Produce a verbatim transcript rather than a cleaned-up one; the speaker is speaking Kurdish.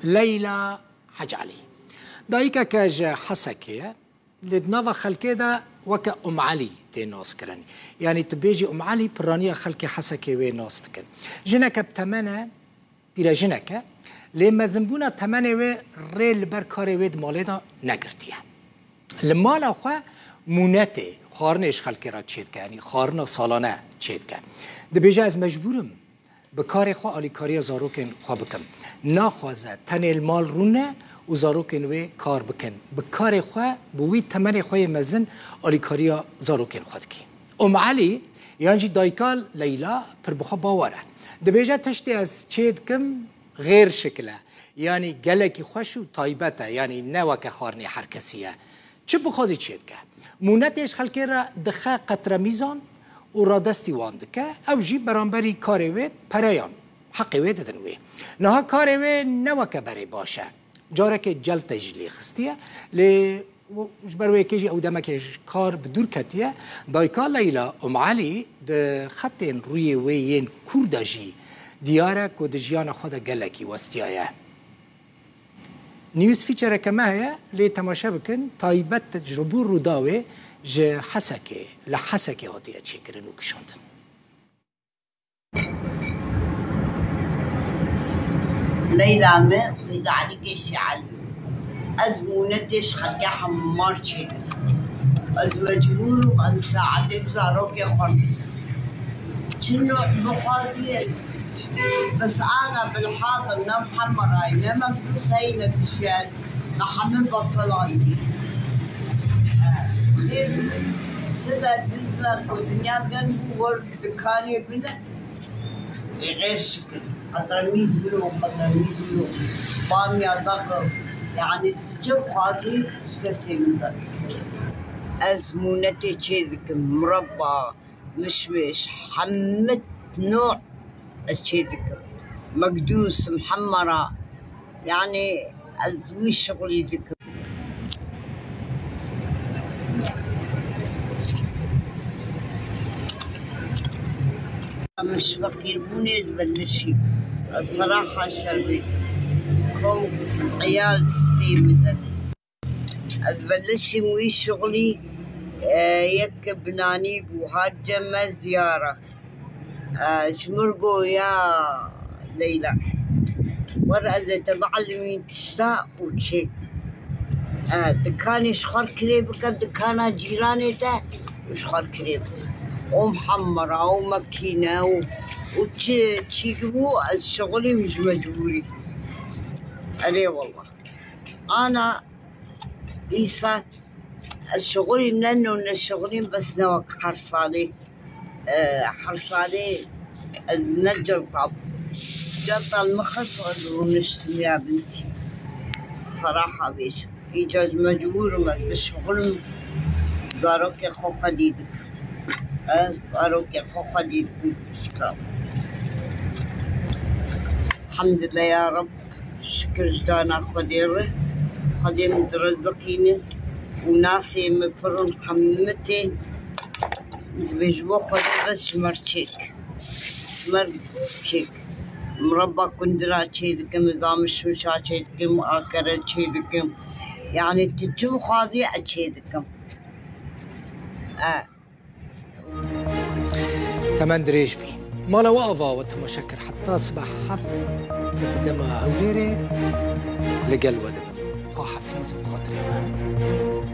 Leyla Hec Elî. Dayikeke ji Hesekê ye. Lê di nava xelkê de weke Um Elî tê naskirin. Yanî tu bêjî Um Elî, piraniya xelkê Hesekê wê nas dikin. Jineke bi temen e, pîrejineke, lê mezinbûna temenê wê rê li ber karê wê di malê de negirtiye. Li mala xwe mûnetê, xwarinê ji xelkê re çêdike, yanî xwarina salane çêdike. Dibêje, ez mecbûr im bi karê xwe alîkariya zarokên xwe bikim. Naxwaze tenê li mal rûne û zarokên wê kar bikin. Bi karê xwe, bi wî temenê xwe yê mezin alîkariya zarokên xwe dike. Um Elî, yan jî dayika Leyla, pir bi xwe bawer e. Dibêje, tiştê ez çê dikim, xêr şikil e. Yanî gelekî xweş û taybet e, yanî ne weke xwarinê her kesî ye. Çi bixwazî çêdike. Mûnetê ji xelkê re dixe qetremîzan û radestî wan dike, ew jî beramberî karê wê pereyan, heqê wê didin wê. Niha karê wê ne weke berê baş e. Carekê celte jî lê xistiye, lê ji ber wê yekê jî ew demekê ji kar bi dûr ketiye. Dayika Leyla, Um Elî, di xetên rûyê wê yên kûr de jî diyar e ku di jiyana xwe de gelekî westiyaye. News featureke me heye, lê temaşe bikin, taybet ji bo Rûdawê ji Hesekê, li Hesekê hatiye çêkirin û kişandin. Leyla me, xwêzanîkê şiel. Ez mûnetê ji xelkê hemar çêdikim. Ez mecbûr im, ez misaedê bi zarokê xwe bikim. Çi nû bixwazî, bes ana bilhazir ne Muhemmed Ray, ne Mekdûs Heyne Dişel, me hemî betilan dî. Xêr, sibe diz be ku dinya germ bû, wer dikanê bine. Ê xêr şikir. Qetremîz bû, qetremîz bû. Bamya daqil. Yani çi bixwazî ji destê min ve. Ez mûnetê çê dikim, mireba, mişmiş, hemî nû ez çê dikim. Mekdûs, mihemera, yani ez wî şixulî dikim. Em ji feqîrbûnê dibelişî. Ez seraha şer bê. Kom eyal distê min de ne. Ez belişîm wî şixulî, e, yek binanî bû, hat cem me ziyara. E, ji min re got, ya Leyla, wer ez ê te bielîmîm tişta û çêk. E, dikanê ji xwe re kirê bike, dikana cîranê te ji xwe re kirê bike. O mihemera, o mekîne, û, û çi, çîk bû, ez şixulîm ji mecbûrî. Erê wallah. Ana, îsa ez şixulîm ne nû ne şixulîm, bes ne wek her salê. E, her salê ez ne certa, certa li min xist, ez rûniştim ya bintî. Seraha bêjim. Îca ez mecbûr im, ez dişixulim, zarokê xwe xwedî dikim. Ez zarokê xwe xwedî dikim. Elhamdulillah ya Reb. Şikir ji dana Xwedê re. Xwedê min direziqîne û nasê min pir in, hemî tên. Dibê ji bo Xwedê bes ji me re çêk. Ji me re çêk. Mireba kundira çê dikim, zamişmişa çê dikim, akere çê dikim. Yani tu çi bixwazî ez çê dikim. E. Temen dirêj bî. Mala we ava we temaşe kir. Heta sibe heft bi dema Hewlêrê li gel we dibim. Xwahafîz û xatirê we.